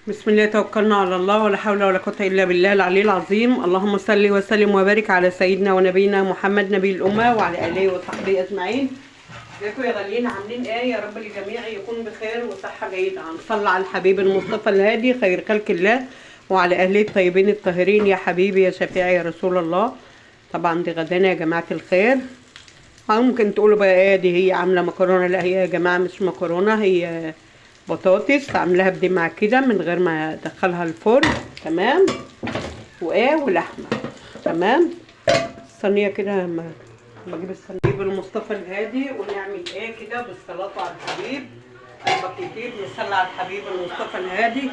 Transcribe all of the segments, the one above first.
بسم الله توكلنا على الله ولا حول ولا قوة إلا بالله العلي العظيم. اللهم صل وسلم وبارك على سيدنا ونبينا محمد نبي الأمة وعلى آله وصحبه أجمعين. ازيكم يا غاليين، عاملين ايه؟ يا رب الجميع يكون بخير وصحة جيدة. هنصلي على الحبيب المصطفى الهادي خير خلق الله وعلى أهله الطيبين الطاهرين. يا حبيبي يا شفيعي يا رسول الله. طبعا دي غدانا يا جماعة الخير. ممكن تقولوا بقى ايه دي، هي عاملة مكرونة؟ لا هي يا جماعة مش مكرونة، هي بطاطس عاملاها بدمعة كده من غير ما ادخلها الفرن، تمام؟ وايه ولحمة، تمام؟ الصينية كده ما بجيب الصينية المصطفى الهادي ونعمل ايه كده بالصلاة على الحبيب البطيطيب. نصلي على الحبيب المصطفى الهادي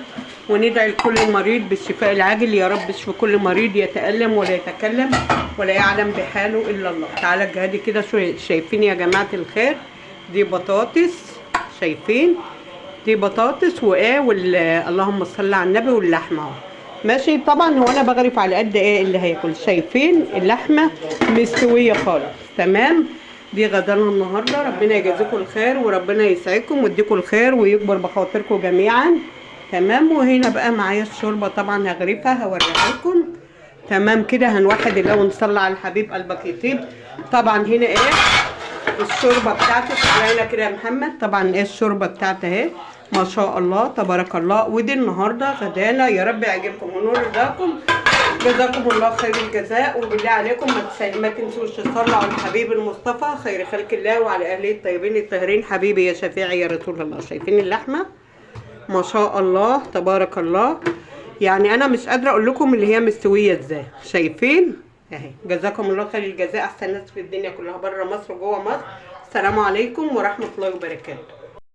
وندعي لكل مريض بالشفاء العاجل. يا رب اشفي كل مريض يتألم ولا يتكلم ولا يعلم بحاله الا الله. تعالى الجهادي كده شوية. شايفين يا جماعة الخير دي بطاطس، شايفين دي بطاطس وايه اللهم صل على النبي واللحمة اهو ماشي. طبعا هو انا بغرف على قد ايه اللي هياكل. شايفين اللحمة مستوية خالص، تمام؟ دي غدانا النهارده. ربنا يجازيكم الخير وربنا يسعدكم ويديكم الخير ويكبر بخاطركم جميعا، تمام؟ وهنا بقى معايا الشوربة طبعا هغرفها هوريها لكم، تمام كده؟ هنوحد الله ونصلي على الحبيب قلبك يطيب. طبعا هنا ايه الشوربة بتاعتي، هنا كده يا محمد. طبعا ايه الشوربة بتاعتي اهي، ما شاء الله تبارك الله. ودي النهارده غدانا، يا رب يعجبكم ونور رضاكم. جزاكم الله خير الجزاء، وبالله عليكم ما تنسوش تصلوا على الحبيب المصطفى خير خلق الله وعلى اهله الطيبين الطاهرين. حبيبي يا شفيعي يا رسول الله. شايفين اللحمة ما شاء الله تبارك الله، يعني انا مش قادرة اقول لكم اللي هي مستوية ازاي. شايفين اهي. جزاكم الله خير الجزاء، احسن ناس في الدنيا كلها، بره مصر وجوه مصر. السلام عليكم ورحمة الله وبركاته.